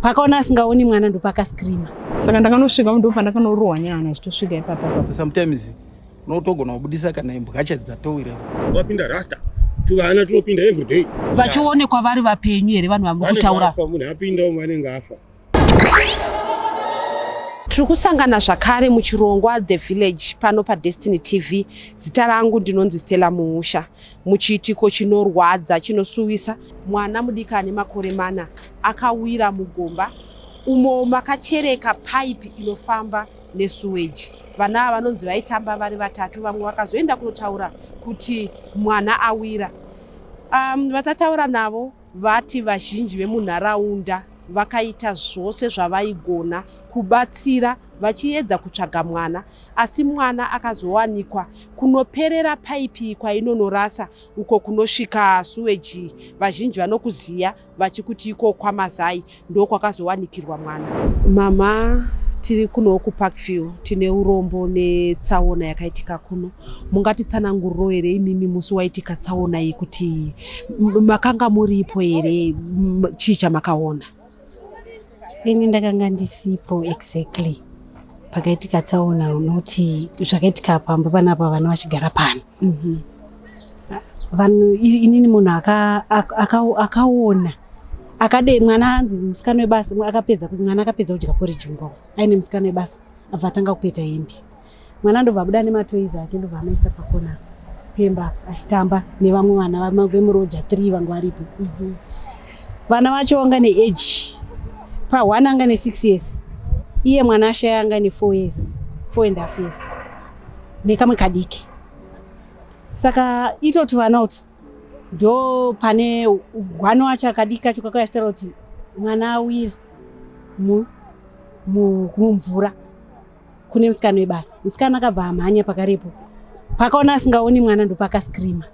Pakaona asingaoni mwana, ndopakascreama. Saka ndakanosvika, ndo pandakanorohwa nyana zitosvika ipapa. Sometimes unotogona kubudisa kana imbwa chadzatowira. Wapinda rasta, tuvana tunopinda everyday. Vachionekwa vari vapenyu here vanhu vamuri kutaura? Munhu apinda umu anenge afa. Tiri kusangana zvakare muchirongwa The Village pano paDestiny TV. Zita rangu ndinonzi Stella Muusha. Muchiitiko chinorwadza, chinosuwisa, mwana mudiki ane makore 4 akawira mugomba umo makachereka paipi inofamba nesuweji. Vana ava vanonzi vaitamba vari vatatu, vamwe vakazoenda kunotaura kuti mwana awira. Vatataura navo vati vazhinji vemunharaunda vakaita zvose zvavaigona kubatsira vachiedza kutsvaga mwana, asi mwana akazowanikwa kunoperera paipi kwainonorasa uko kunosvika suweji. Vazhinji vanokuziya vachikuti iko kwaMazai, ndokwakazowanikirwa mwana. Mama, tiri kuno kuParkview, tine urombo netsaona yakaitika kuno. Mungatitsananguriro here imimi musi waitika tsaona iyi kuti makanga muripo here? Chii chamakaona? Ini ndakanga ndisipo exactly pakaitika tsaona, unoti zvakaitika pamba panapa, vana vachigara pano. Vanhu, inini munhu akaona akade mwana, anzi musikana webasa akapedza, mwana akapedza kudya porridge mumba aine musikana webasa, abva atanga kupeta hembe. Mwana ndobva abuda nematoys ake, ndobva amaisa pakona pemba achitamba nevamwe vana vemuroja 3 vanga varipo. Vana vacho vanga neage, pa1 anga ne6 years, iye mwana ashaya anga ne4 years, 4 and half years, nekamwe kadiki. Saka itoti vana utu ndo pane one wacho akadiki kacho kakauya achitaura kuti mwana awira mumvura kune musikana webasa. Musikana akabva amhanya pakarepo. Pakaona asingaoni mwana, ndopakascreama.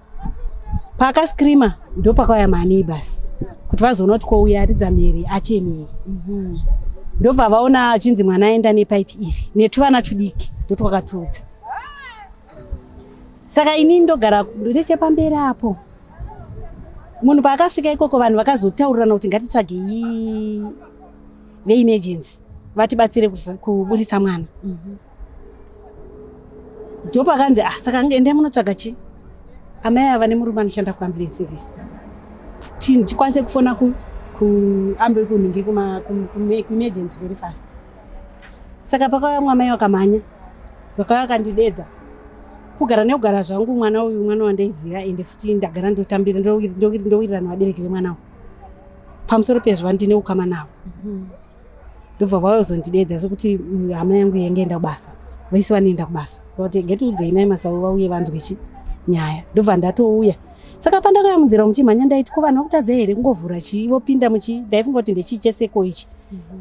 Paakascreama ndopakauya maneighbours kuti vazoona kuti kouya aridza mhere achemei. Ndobva vaona achinzi mwana aenda nepaipi iri netuvana tudiki, ndotwakatudza. Saka inini ndogara nechepamberi apo. Munhu paakasvika ikoko, vanhu vakazotaurirana kuti ngatitsvagei veemergency vatibatsire kuburitsa mwana. Ndopakanzi, "Ah, saka endai munotsvaga chi amai ava nemurume anoshanda kuambulance service, chinhu tikwanise kufona kunhingi kuemergency very fast." Saka pakauya mwamai vakamhanya, vakauya vakandidedza. Kugara nekugara zvangu, mwana uyu mwana wandaiziva, ende futi ndagara ndotambira, ndowirirana nevabereki vemwana uyu. Pamusoro pezvo ndine ukama navo. Ndobva vauzondidedza sekuti hama yangu yainge enda kubasa, vese vanoenda kubasa, vati ngetiudzei mai Masau vauye vanzwe chi nyaya. Ndobva ndatouya. Saka pandakauya munzira muchimhanya, ndaiti ko vanhu vakutadza here kungovhura chii vopinda muchi? Ndaifunga kuti ndechii cheseko ichi,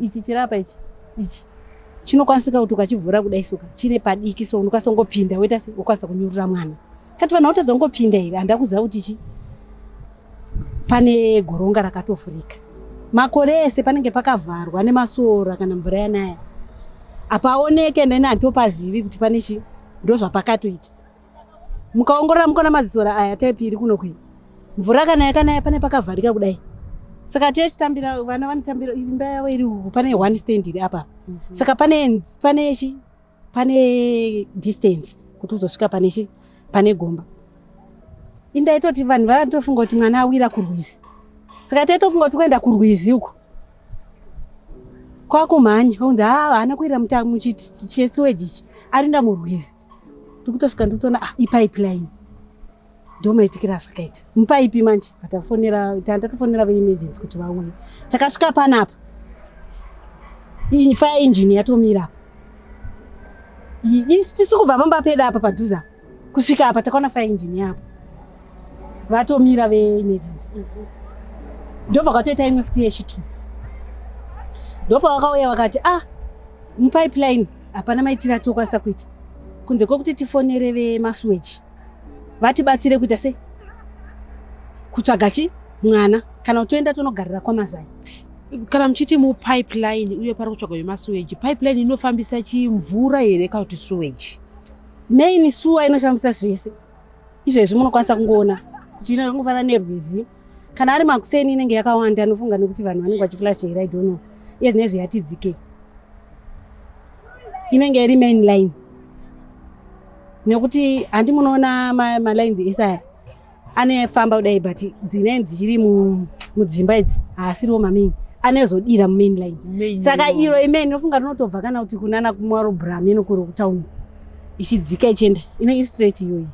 ichi chirapa ichi, ichi chinokwanisika kuti ukachivhura kudai soka chine padiki, so unokwanisa kungopinda, woita se wokwanisa kunyurura mwana. Kati vanhu vakutadza kungopinda here? Handida kuziva kuti chi pane goronga rakatovhurika. Makore ese panenge pakavharwa nemasora, kana mvura yanaya hapaoneke, neni handitopazivi kuti pane chi. Ndozvapakatoita. Mukaongorora mukaona mazisora aya, type iri kuno kui mvura kana yakanaya pane pakavharika kudai. Saka tichitambira, vana vanotambira, imba yavo iri uku, pane one stand iri apa. Saka pane chi pane distance kuti uzosvika pane chi pane gomba. Indaitoti vanhu vatofunga kuti mwana awira kurwizi, saka taitofunga kuti kuenda kurwizi uku kwakumhanya, unzi ha, haana kuwira muchesewage ichi, arinda murwizi. Tikutosvika ndikutoona, ah, ipipeline. Ndo maitikiro azvakaita mupaipi. Manje tafonera, tatofonera veemergency kuti vauye. Takasvika panapa, fire engine yatomira apa. Tisi kubva pamba pedu apa padhuze apa kusvika apa, takaona fire engine yapo, vatomira veemergency. Ndobva kwatoita imwe futi yechitu. Ndopavakauya vakati, "Ah, mupipeline hapana maitiro atokwanisa kuita kunze kwekuti tifonere vemasewage vatibatsire kuita sei kutsvaga chi mwana, kana kuti toenda tonogarira kwaMazai." Kana muchiti mupipeline uye pari kutsvagwa vemasewage, pipeline inofambisa chimvura here kana kuti sewage? Main sewer inoshambisa zvese. Izvezvi munokwanisa kungoona kuti inongofanana nerwizi. Kana ari makuseni inenge yakawanda, anofunga nekuti vanhu vanenge vachiflasha here, I don't know. Iye zvinezvi yatidzikei, inenge iri main line, nekuti handi munoona malines ese aya anefamba kudai, but dzine dzichiri mudzimba idzi haasiriwo mamain, anezodira mumain line. Main Saka line. Iro imain inofunga rinotobva kana kuti kunana kumarobram inokuri kutauni ichidzika ichienda, inenge straight iyoyi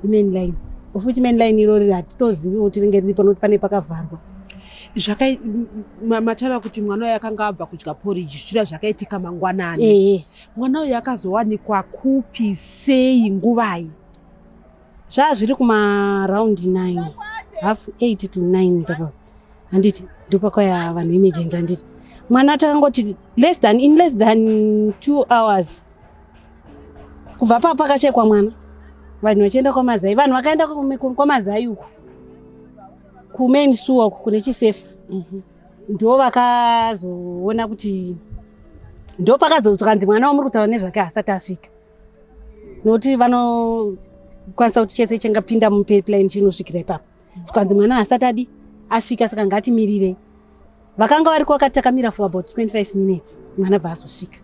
imain line, of which main line irori hatitoziviwo kuti ringe riripo nokuti pane pakavharwa. Mataura kuti mwana uyu akanga abva kudya porridge, zvichira zvakaitika mangwanani. Ehe. Mwana uyu akazowanikwa kupi, sei, nguvai? Zvaa zviri kumaround 9, half 8 to 9 papa, handiti? Ndopakauya vanhu emergency, handiti? Mwana takangoti less than 2 hours kubva pa pakashekwa mwana, vanhu vachienda kwamazai, vanhu vakaenda kwamazai uku, kumain sewer uku kune chisefa. Ndo vakazoona kuti ndo pakazokanzi mwana wamuri kutaura nezvake haasati asvika, nokuti vanokwanisa kuti chese chingapinda mupipeline chinosvikira ipapo. Zvikanzi mwana haasati adi asvika, saka ngatimirirei. Vakanga variko vakati takamira for about 25 minutes, mwana bva azosvika,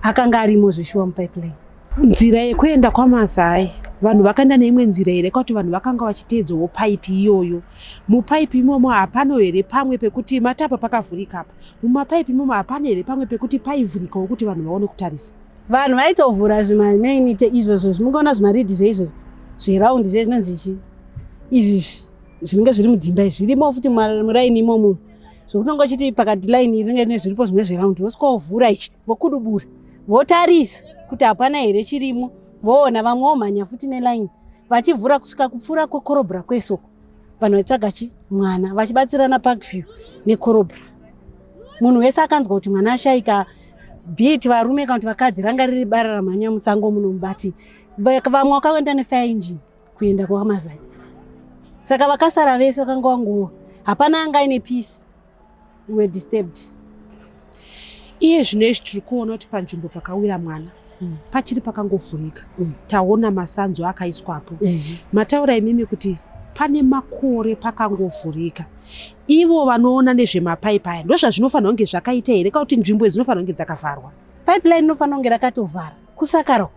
akanga arimo zveshuwa mupipeline. Nzira yekuenda kwamazai, vanhu vakaenda neimwe nzira here, kuti vanhu vakanga vachiteedzawo paipi iyoyo? Mupaipi imomo hapano here pamwe pekuti matapa pakavhurika apa? Mumapaipi imomo hapana here pamwe pekuti paivhurikawo kuti vanhu vaone kutarisa? Vanhu vaitovhura zvimainite izvozvo zvimungaona, zvimaridhi zveizvo zveraundi zve zvinonzi chi izvi zvinenge zviri mudzimba izvi, zvirimo futi muraini imomo, zvokuti unenge uchiti pakati laini rinenge rine zviripo zvimwe zveraundi, vosvika vovhura ichi, vokudubura, votarisa kuti hapana here chirimo, voona vamwe vomhanya futi nelaini vachivhura kusvika kupfuura kwekorobhura kwesoko. Vanhu vaitsvaga chi mwana vachibatsirana, Parkview nekorobhura. Munhu wese akanzwa kuti mwana ashayika, be it varume kana kuti vakadzi, ranga riri bara ramhanya musango munomubati. Vamwe vakaenda nefire engine kuenda kwamazai, saka vakasara vese vakanga vanguva hapana anga aine peace. We were disturbed. Iye zvino izvi tiri kuona kuti panzvimbo pakawira mwana pachiri pakangovhurika. Taona masanzu akaiswapo. Mataura imimi kuti pane makore pakangovhurika. Ivo vanoona nezvemapaipi aya, ndozvazvinofanira kunge zvakaita here, kana kuti nzvimbo idzi dzinofanira kunge dzakavharwa? Pipeline inofanira kunge rakatovhara kusakaro.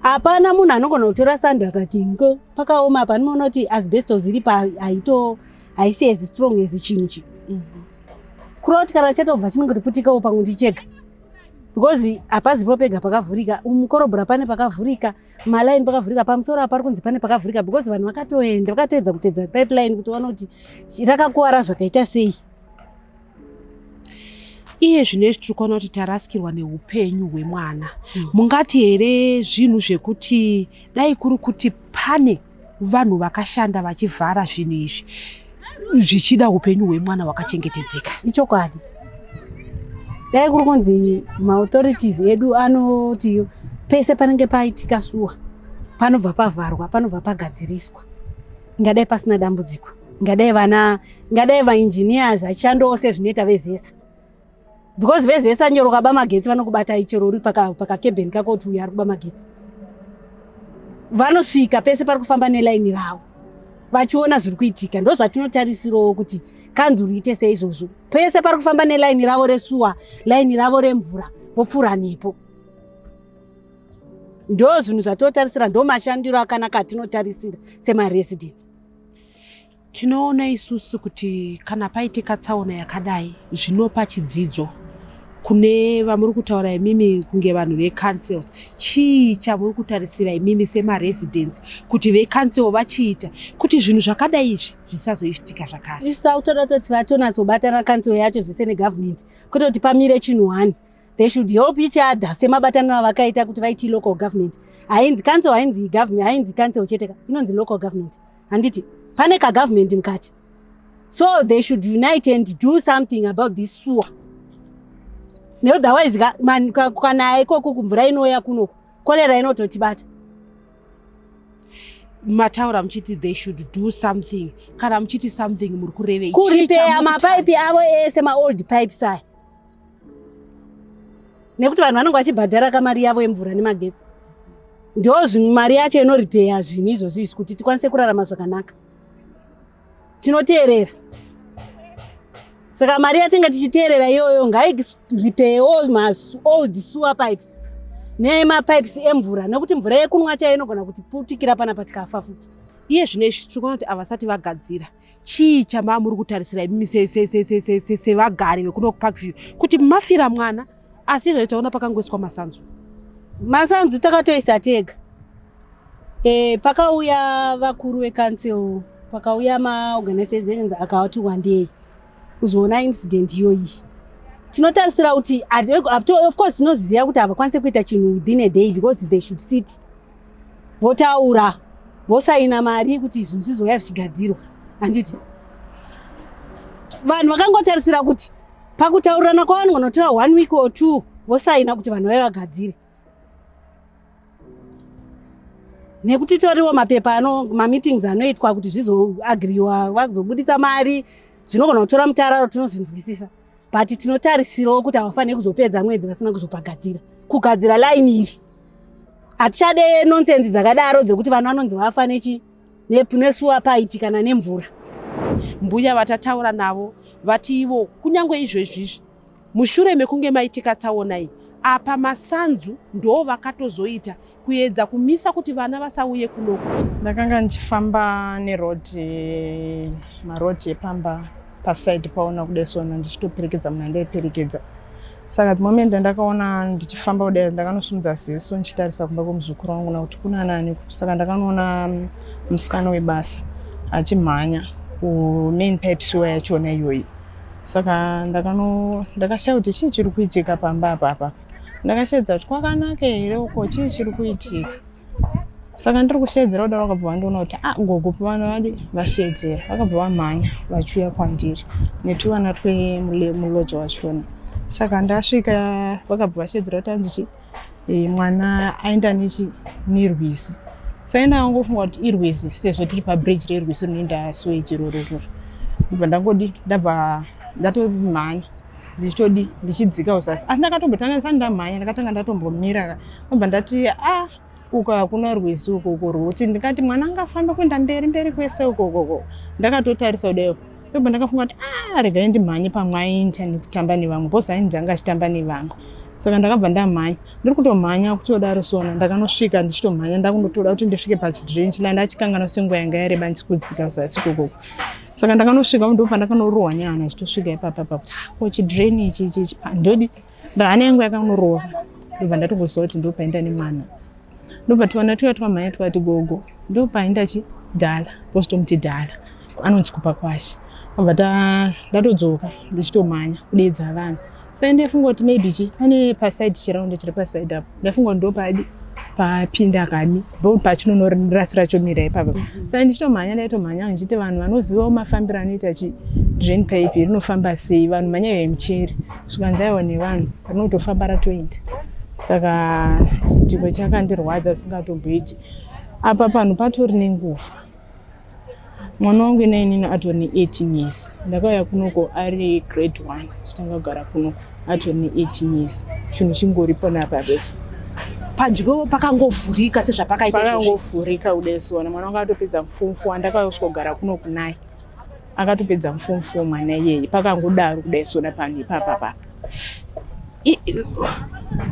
Hapana munhu anogona kutora sando akati ngo pakaoma apa. Anoona kuti asbestos iri pa haito haisi as strong as chinhu chi kureva kuti kana chatobva chinongotiputikawo pamwe ndichega, because hapazipo pega pakavhurika. Mukorobhura pane pakavhurika, malaini pakavhurika, pamusoro apa pari kunzi pane pakavhurika, because vanhu vakatoenda vakatoedza kutedza pipeline kuti vaone kuti rakakuwara zvakaita sei. Iye zvino izvi tiri kuona kuti tarasikirwa neupenyu hwemwana. Mungati here zvinhu zvekuti dai kuri kuti pane vanhu vakashanda vachivhara zvinhu izvi, zvichida upenyu hwemwana hwakachengetedzeka? Ichokwadi, dai kuri kunzi maauthorities edu anoti pese panenge paitika sewer panobva pavharwa, panobva pagadziriswa, ingadai pasina dambudziko. Ingadai vana, ingadai vaengineers achishandawo sezvinoita veZESA, because veZESA nyero ukaba magetsi vanokubata, chero uri pakakebheni kako kuti uyu ari kuba magetsi, vanosvika pese pari kufamba nelaini ravo vachiona zviri kuitika. Ndo zvatinotarisirawo kuti kanzuru ite seizvozvo, pese pari kufamba nelaini ravo resewer, laini ravo remvura, vopfuura nepo. Ndo zvinhu zvatinotarisira, ndo mashandiro akanaka atinotarisira semaresidents. Tinoona isusu kuti kana paitika tsaona yakadai, zvinopa chidzidzo kune vamuri kutaura imimi kunge vanhu vecouncil. Chii chamuri kutarisira imimi semaresidents kuti vecouncil vachiita kuti zvinhu zvakadai izvi zvisazoitika zvakare? Isu toda toti vatonatsobatana, council yacho zvese negovernment, kwete kuti pamire chinhu one. They should help each other semabataniro avakaita kuti vaiti local government. Hainzi council, hainzi government, hainzi council chete ka, inonzi local government, handiti? Pane kagovernment mukati, so they should unite and do something about this sewer. Neotherwise kana ikoko kumvura inouya kunoku, korera inototibata. Mataura muchiti they should do something. Kana muchiti something, muri kurevei? Kuripeya mapaipi avo ese, maold pipes aya, nekuti vanhu vanenge vachibhadhara kamari yavo yemvura nemagetsi. Ndo mari yacho inoripeya zvinhu izvozvo izvi kuti tikwanise kurarama zvakanaka. Tinoteerera. Saka mari yatinge tichiteerera iyoyo ngairipewo maold sewer pipes nemapipes emvura, nekuti mvura yekunwa chaiyo inogona kutiputikira panapa tikafa futi. Iye zvino izvi tiri kuona kuti havasati vagadzira. Chii chamaa muri kutarisira imimi sevagari vekuno kuParkview kuti mafira mwana, asi izvo taona pakangoiswa masanzu? Masanzu takatoisa tega. Pakauya vakuru vecouncil, pakauya maorganizations akati wandei kuzoona incident iyoyi. Tinotarisira kuti, of course tinoziva kuti havakwanisi kuita chinhu within a day because they should sit, votaura, vosaina mari kuti zvinhu zvizouya zvichigadzirwa. Handiti vanhu vakangotarisira kuti pakutaurirana kwavanogona kutora one week or two, vosaina kuti vanhu vave vagadzire, nekuti toriwo mapepa ano, mameetings anoitwa kuti zvizoagriwa, vazobudisa mari, zvinogona kutora mutararo. Tinozvinzwisisa, but tinotarisirawo kuti havafaniri kuzopedza mwedzi vasina kuzopagadzira, kugadzira line iri. Hatichade nonsense dzakadaro dzekuti vanhu vanonzi vafa nechi nesewer pipe kana nemvura. Mbuya vatataura navo vati ivo kunyange izvezvizvi, mushure mekunge maitika tsaona iyi, apa masanzu ndo vakatozoita kuedza kumisa kuti vana vasauye kunoku. Ndakanga ndichifamba nerodhi, marodhi epamba paside paona kudesona, ndichitoperekedza munhu andaiperekedza. Saka the moment ndakaona ndichifamba kudai, ndakanosimudza ziso ndichitarisa kumba kwemuzukuru wangu nakuti kuna nani. Saka ndakanoona musikana webasa achimhanya kumain pipe sewer yachona iyoyi. Saka ndakashaya kuti chii chiri kuitika pamba apapa. Ndakashedza kuti kwakanaka here uko, chii chiri kuitika? Saka ndiri kushedzera kudaro, vakabva vandiona kuti, "A, gogo." Pavana vadi vashedzera, vakabva vamhanya vachiuya kwandiri netuvana twemuloja wachona. Saka ndasvika, vakabva vashedzera kuti hanzi chi mwana aenda nechi nerwizi. Saka ndakangofunga kuti irwizi, sezvo tiri pabridge rerwizi rinoenda sewage iroro. Ndobva ndangodi, ndabva ndatomhanya ndichitodi ndichidzika kuzasi, asi ndakatombotanga ndisati ndamhanya, ndakatanga ndatombomira. Ndobva ndati, "A, uko hakuna rwizi uko, uko rwekuti ndingati mwana angafamba kuenda mberi mberi kwese uko ukoko." Ndakatotarisa kudaio, ndobva ndakafunga kuti, "A, regai ndimhanye, pamwe aenda nekutamba nevamwe," because ainzi anga achitamba nevamwe. Saka ndakabva ndamhanya. Ndiri kutomhanya kutodaro sona, ndakanosvika ndichitomhanya, ndakundotoda kuti ndisvike pachidrain chila. Ndachikanganwa senguva yanga yareba ndisikudzika kuzasi ikokoko. Saka ndakanosvika, ndo pandakanorohwa nehana ndichitosvika ipapapa kuti, "Ah, ko chidrain ichi ichi ichi ndodi." Hana yangu yakanorohwa, ndobva ndatongoziva kuti ndopaenda nemwana. Ndobva tiwana tuya twamhanya twati, "Gogo, ndopaenda chi dhala," because dhala anonzi kupa kwashi. Abva ndatodzoka ndichitomhanya kudeedza vanhu. Saka ndaifunga kuti maybe chi pane paside chiraundi chiri paside apo, ndaifunga kuti ndopadi papinda kani, ndo pachinonorasira chomira ipapa. Saka ndichitomhanya, ndaitomhanya ndichiti vanhu vanozivawo mafambiro anoita chi drain pipe rinofamba sei, vanhu mhanyai muchere. Zvikanzi aiwa, nevanhu rinotofamba ratoenda. Saka chiitiko chakandirwadza singatomboiti. Apa panhu patori nenguva. Mwana wangu inainini atori ne18 years. Ndakauya kunoko ari grade 1, chitanga kugara kunoko atori ne18 years. Chinhu chingoripo napa beti. Panzvimbo pakangovhurika sezvapakaita izvozvi. Pakangovhurika kudesona. Mwana wangu atopedza muform 4, andakauya kusvikogara kuno kunaye akatopedza muform 4 mwana iyeye. Pakangodaro kudaisona panhu ipapapa.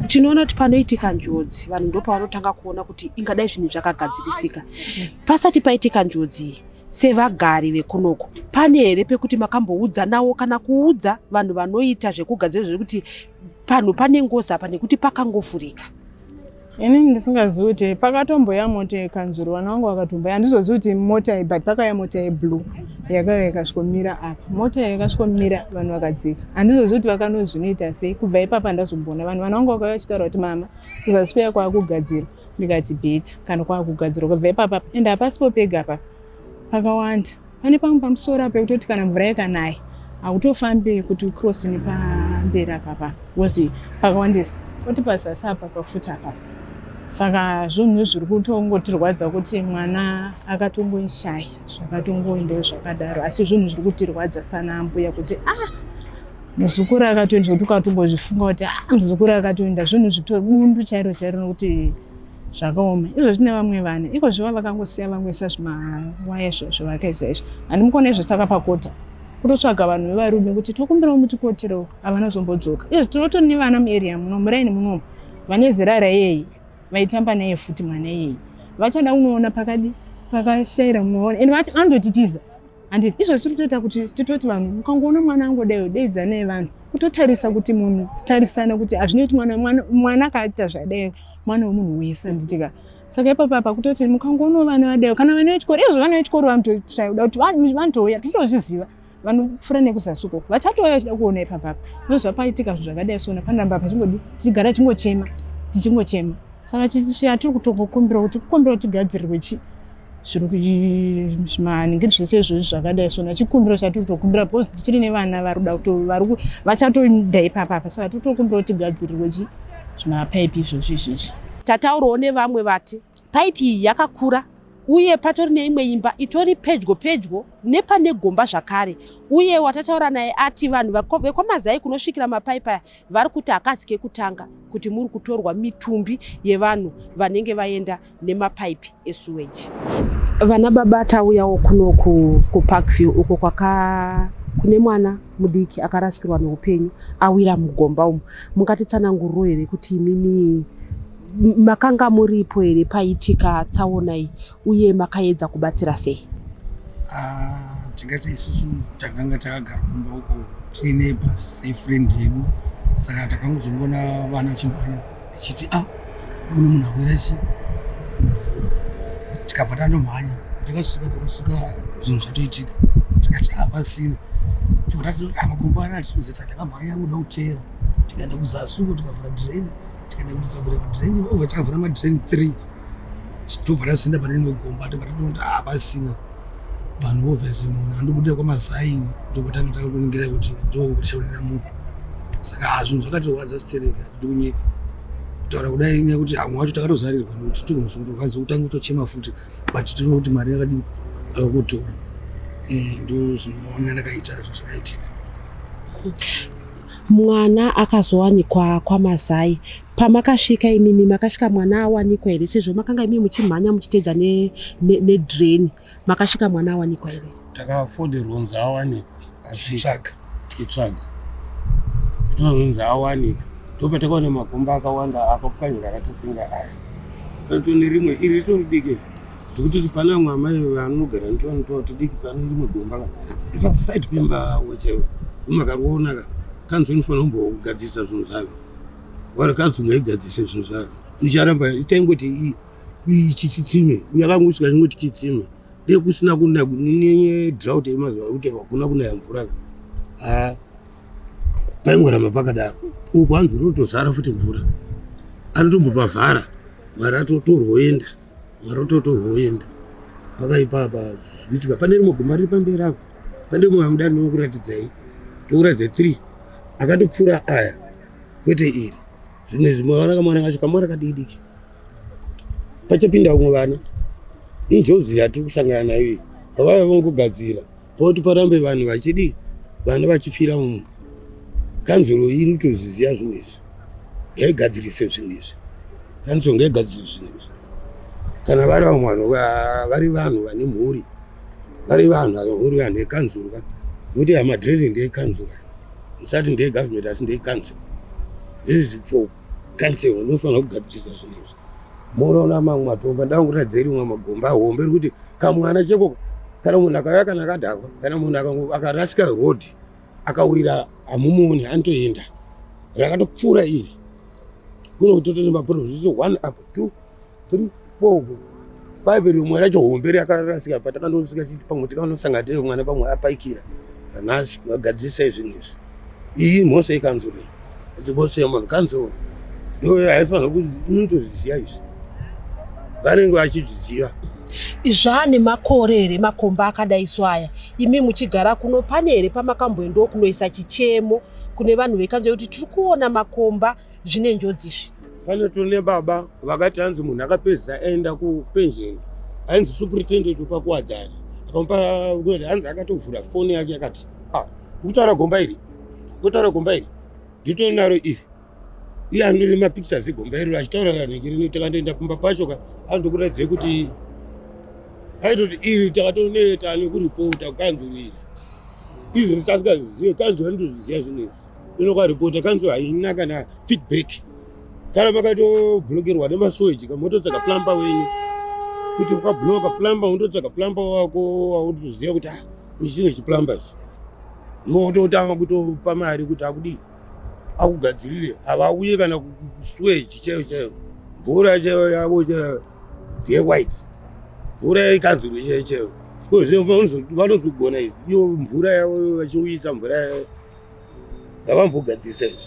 Tinoona kuti panoitika njodzi, vanhu ndopavanotanga kuona kuti ingadai zvinhu zvakagadzirisika. Pasati paitika njodzi iyi, sevagari vekunoku, pane here pekuti makamboudzanawo kana kuudza vanhu vanoita zvekugadzira zvekuti panhu pane ngozi apa, nekuti pakangovhurika? Inini ndisingazivi kuti pakatomboya mota yekanzuro, vana vangu vakatomboya. Handizozivi kuti mota iyi, but pakauya mota yeblue yakauya ikasvikomira apa. Mota iyi yakasvikomira, vanhu vakadzika. Handizozivi kuti vakanozvinoita sei. Kubva ipapa ndazomboona vanhu, vana vangu vakauya vachitaura kuti, "Mama, kuzasi kuya kwaakugadzirwa." Ndikati, "Better kana kwaakugadzirwa." Kubva ipapa, ende hapasipo pega pa, pakawanda. Pane pamwe pamusoro apa pekutoti kana mvura ikanaya hakutofambi kuti ucross nepamberi apapa, because pakawandisa. Oti pazasi apa pafuta apa. Saka zvinhu zviri kutongotirwadza kuti mwana akatongoishaya, zvakatongoendawo zvakadaro. Asi zvinhu zviri kutirwadza sana mbuya kuti, ah, muzukuru akatoenda, kuti ukatombozvifunga kuti, ah, muzukuru akatoenda, zvinhu zvitori bundu chairo chairo, nokuti Zvakaoma izvo. Zvine vamwe vana iko zviva vakangosiya vangoisa zvimawaya izvozvo vakaisa izvi. Handimukona izvo takapakota kutotsvaga vanhu vevarume kuti tokumbirawo mutikoterewo, havana zombodzoka. Izvi tinotori nevana muarea muno, muraini munomu, vane zera raiyei vaitamba naye futi mwana iyeye, vachada kunoona pakadi pakashayira munoona ende vanototitiza, handiti? Izvo tiri kutoita kuti titoti vanhu mukangoona mwana angodaiwo, deidzanai vanhu kutotarisa kuti munhu tarisana kuti hazvinoiti mwana mwana akaita zvadai, mwana wemunhu wese, handiti ka? Saka ipapo apa kutoti mukangoonawo vana vadaiwo, kana vana vechikoro, izvo vana vechikoro vanotoshaya kuda kuti vanotouya, totozviziva, vanopfuura nekuzasi ukoko vachatouya vachida kuona ipapapa. Nozvapaitika zvinhu zvakadai sona, panoramba pachingodi tichigara tichingochema, tichingochema. Saka chatiri kutongokumbira kuti kukumbira kuti tigadzirirwe chi zviri zvimaningiri zvese izvozvi zvakadai sona. Chikumbiro chatiri kutokumbira because tichiri nevana vari kuda vachatoda ipapapa. Saka tiri kutokumbira kuti tigadzirirwe chi zvimapaipi izvozvi izvizvi. Tataurawo nevamwe vati paipi iyi yakakura uye patori neimwe imba itori pedyo pedyo nepane gomba zvakare. Uye watataura naye ati vanhu vekwaMazai kunosvikira mapaipi aya vari kuti hakazi kekutanga kuti muri kutorwa mitumbi yevanhu vanenge vaenda nemapaipi esuweji. Vana baba, tauyawo kuno kuParkview uko kwaka kune mwana mudiki akarasikirwa neupenyu awira mugomba umu. Mungatitsananguriro here kuti imimi makanga muripo here paitika tsaona iyi, uye makaedza kubatsira sei? Ah, tingati isusu takanga takagara kumba uko tiine pasefriend yedu. Saka takangozongoona vana vachimhanya vachiti, "A, kune munhu awira chi mumvura." Tikabva tandomhanya, takasvika zvinhu zvatoitika. Tikati hapasina, tobva tati magomba ana atikuziva. Takamhanya kuda kuteera, tikaenda kuzasi uko, tikavhura drain, tikaenda tikavhura madrain over, takavhura madrain 3, tobva tazoenda pane rimwe gomba, tobva tatoona kuti hapasina vanhu. Obviously munhu andobudira kwaMazai, ndopatanga takuningira kuti ndo tichaonera munhu. Saka zvinhu zvakatirwadza sitereki, hatidi kunyepa kutaura kudai, inyaya yekuti hamwe wacho takatozarirwa nekuti tozorwadza kutanga kutochema futi, but tinoona kuti mari yakadini akakutora. Ndo zvinoona ndakaita zvinhu zvakaitika. Mwana akazowanikwa kwaMazai. Pamakasvika imimi, makasvika mwana awanikwa here, sezvo makanga imimi muchimhanya muchiteedza nedrain? Makasvika mwana awanikwa here? Takafonerwa kunzi awanikwa, asvika. Tsvaga. Tichitsvaga, tozonzi awanika. Ndopatakaona magomba akawanda akapwanyika, akatasenga aya. Pane rimwe iri ritori diki, ndokutoti pane vamwe amai vanogara nitwanotoa tudiki. Pane rimwe gomba ka paside pemba wechaiwo, makariona ka. Kanzuru inofanira kumbogadzirisa zvinhu zvayo, wari kanzuru ngaigadzise zvinhu zvayo. Icharamba itaingoti ichi chitsime, yakangosvika chingoti chitsime, dei kusina kunaya nedrought yemazuva ekuti hakuna kunaya mvura ka, ha, paingoramba pakadaro. Uku hanzi rinotozara futi mvura, anotombopavhara, mari atotorwa oenda, mari ototorwa oenda. Pakaipa apa zvikuitika. Pane rimwe gomba riri pamberi apa, pane rimwe amuda ndinokuratidzai, ndokuratidzai 3 akatopfuura aya, kwete iri. Zvimwe izvi maona kamwana kacho, kamwana kadiki diki, pachapinda vamwe vana. Injodzi yatiri kusangana nayo iyi. Pavaiva vongogadzira poti parambe vanhu vachidi vana vachifira umu. Kanzuro iri kutozviziva zvinhu izvi, ngaigadzirise zvinhu izvi. Kanzuro ngaigadzirise zvinhu izvi. Kana vari vamwe vanhu vari vanhu vane mhuri, vari vanhu vane mhuri, vanhu vekanzuro ka, nokuti amadreni ndeekanzuro, musati ndeegavhumende, asi ndeekanzuro. This is for council, unofanira kugadzirisa zvinhu izvi. Munoona mamwe matombo, ndakungoratidza rimwe magomba hombe rekuti kamwana cheko, kana munhu akauya, kana akadhakwa, kana munhu akarasika road akawira, hamumuoni, anotoenda. Rakatopfuura iri kuno kutotone maproblems. 1 up, 2, 3, 4, 5. Rimwe racho hombe rakarasika patakandosvika chiti pamwe tikanosangana tiri mwana pamwe apaikira. Nhasi vagadzirisai zvinhu izvi. Iyi mhosva yekanzuro iyi, asi mhosva yemunhu. Kanzuro ndo haifanira inotozviziva izvi, vanenge vachizviziva. Zvane makore here makomba akadai so aya? Imi muchigara kuno, pane here pamakamboendawo kunoisa chichemo kune vanhu vekanzuro kuti tiri kuona makomba, zvine njodzi izvi? Pane tone baba vakati hanzi munhu akapedzisa aenda kupension, ainzi superintendent wepaKuwadzana, akamupa, hanzi akatovhura foni yake akati, "Ah, kutaura gomba iri, kutaura gomba iri nditori naro iri." Iye anone mapictures egomba iroro achitaura ranhingirini. Takandoenda kumba pacho ka, anotokuratidzai kuti aitoti iri takatoneta nekuripota kukanzuru iri. Izvozvi tasingazive kanzuru, anotozviziva zvinhu izvi. Inokaripota kanzuru haina kana feedback. Kana makatoblokerwa nemasewage ka, mototsvaga plumber wenyu kuti ukabloka plumber, unototsvaga plumber wako wautoziva kuti ah, ichi chinhu chiplumber ichi, ndototanga kutopa mari kuti akudii, akugadzirire. Havauye kana kusewage chaiyo chaiyo. Mvura chaiyo yavo chaiyo ndeyewhite, mvura yekanzuru chaiyo chaiyo. Vanozogona izvi iyo mvura yavo vachiuyisa mvura yayo, ngavambogadzirisa izvi.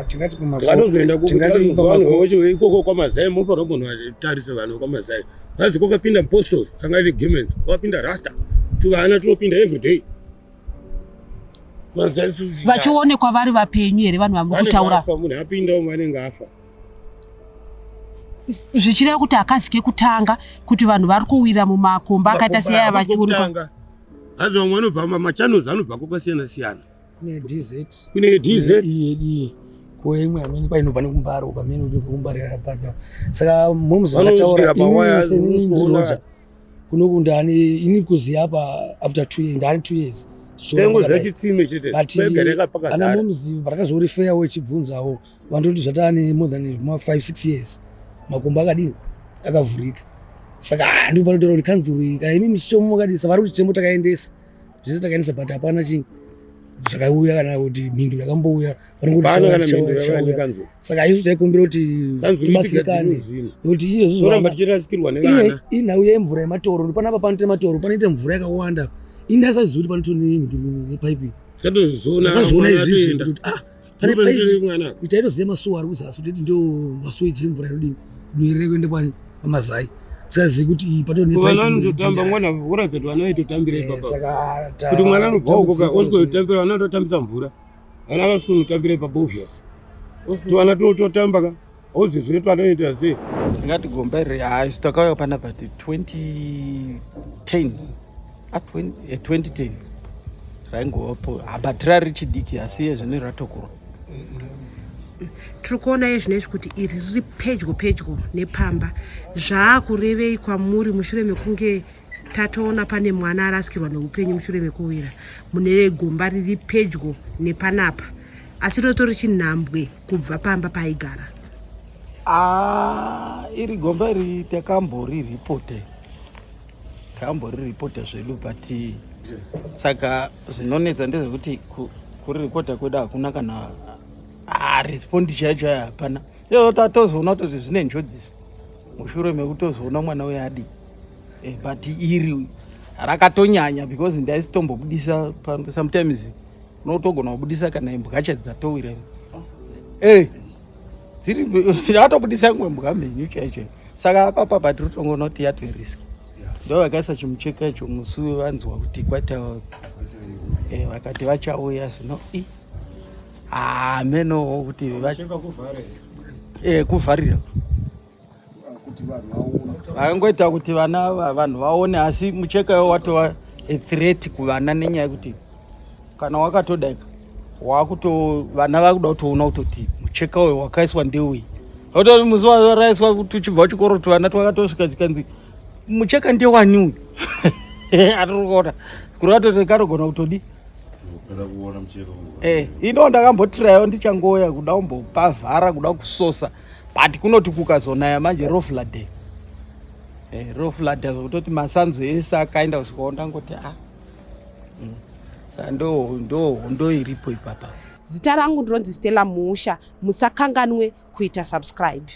Tingati Vakatozoenda Tingati vanhu ikoko kwaMazai, mofanira kunotarisa vanhu vekwaMazai. Hanzi kwakapinda mupostori anga ine gemenzi, kwakapinda rasta, tuvana tunopinda everyday. Vachionekwa vari vapenyu here vanhu vamuri kutaura? Munhu apinda umu anenge afa. Zvichireva kuti hakazi kekutanga kuti vanhu vari kuwira mumakomba akaita seaya vachionekwa. Hanzi vamwe vanobva machannels anobva kwakasiyana siyana. Kune DZ. Kune DZ. Iyedi ko imwe amene kwainobva nekuMbare uko, amene kuti kuMbare paka. Saka momuzi vakataura Vanosvikira ini ndiroja kunoku ndani ini kuziya apa after 2 years, ndani 2 years. Tengo zvechitsime chete. But kwegara ana pakazara. Momuzi varakazorifeyawo ichibvunzawo, vandoti zvatane more than ma 5 6 years makomba akadini, akavhurika. Saka ah, ndipo panotaura kuti kanzuru kana imi michitomo makadisa vari kuti chemo takaendesa zvese takaendesa, but hapana chi zvakauya kana kuti mhinduro yakambouya. Vanongoti Hapana kana tichauya, mhinduro tichauya. yekanzuru. Saka isusu taikumbira kuti Kanzuru tibatsirikane itigadzirire zvinhu. nekuti iyezvo Toramba tichirasikirwa nevana. Inhau yemvura yematoro. Panapa panoita matoro, panoita mvura yakawanda. Ini ndasaziva kuti panotori nepaipi. Takatozoona. Ndakazoona Mwana izvizvi atoenda. kuti ah, pane Ndipo paipi. panotori mwana. Kuti taitoziva masuwa ari kuzasi kuti ndo masuweji emvura inodini, inoerera kuenda pamazai, tisazivi kuti iyi patori Vana nepaipi. vanototamba, mwana kuratidza kuti vana vaitotambira ipapa. Saka Kuti mwana anobva uko ka osvikotambira, vana vanototambisa mvura, vana vasvikonotambira ipapo obvious. Tuvana tunototamba ka, hauzvizivi kuti vanoita sei. Ndingati gomba iri, hai, isu takauya panapa ti 2010, ah, 20, 2010 raingovapo, but rari richidiki, asi iye zvino ratokura. Tiri kuona iye zvino izvi kuti iri riri pedyo pedyo nepamba. Zvaakurevei kwamuri mushure mekunge tatoona pane mwana arasikirwa neupenyu mushure mekuwira mune gomba riri pedyo nepanapa, asi rotori chinhambwe kubva pamba paaigara? Ah, iri gomba iri takamboriripote, takamboriripota zvedu, but saka zvinonetsa ndezvekuti kuriripota kwedu hakuna kana ah, respond chaicho aya hapana. Iyo tatozoona kutoti zvine njodzi mushure mekutozoona mwana uyo adii. But iri rakatonyanya because ndaisitombobudisa pano. Sometimes unotogona kubudisa kana imbwa chadzatowira, dziri atobudisa imwe mbwa mhenyu chaicho. Saka apapa patiri kutongoona kuti yatove risk. Ndo vakaisa chimucheka icho musi vanzwa kuti kwaita, vakati vachauya. Zvino i hamenowo kuti kuvharira vakangoita kuti vana vanhu vaone, asi mucheka iwo watova a threat kuvana nenyaya yekuti kana wakatodaika wakuto vana vakuda kutoona kutoti mucheka uyu wakaiswa ndeuyi. Ototi musi waraiswa tuchibva kuchikoro, tuvana twakatosvika chikanzi mucheka ndewani uyu atiri kuona, kureva toti kanogona kutodi. Ino ndakambotirayo ndichangoya kuda kumbopavhara, kuda kusosa, but kunoti kukazonaya manje roflood, roflood zvekutoti masanzo ese akaenda kusvikawo ndangoti ah. Saka ndo hondo iripo ipapa. Zita rangu ndinonzi Stella Muusha. Musakanganwe kuita subscribe.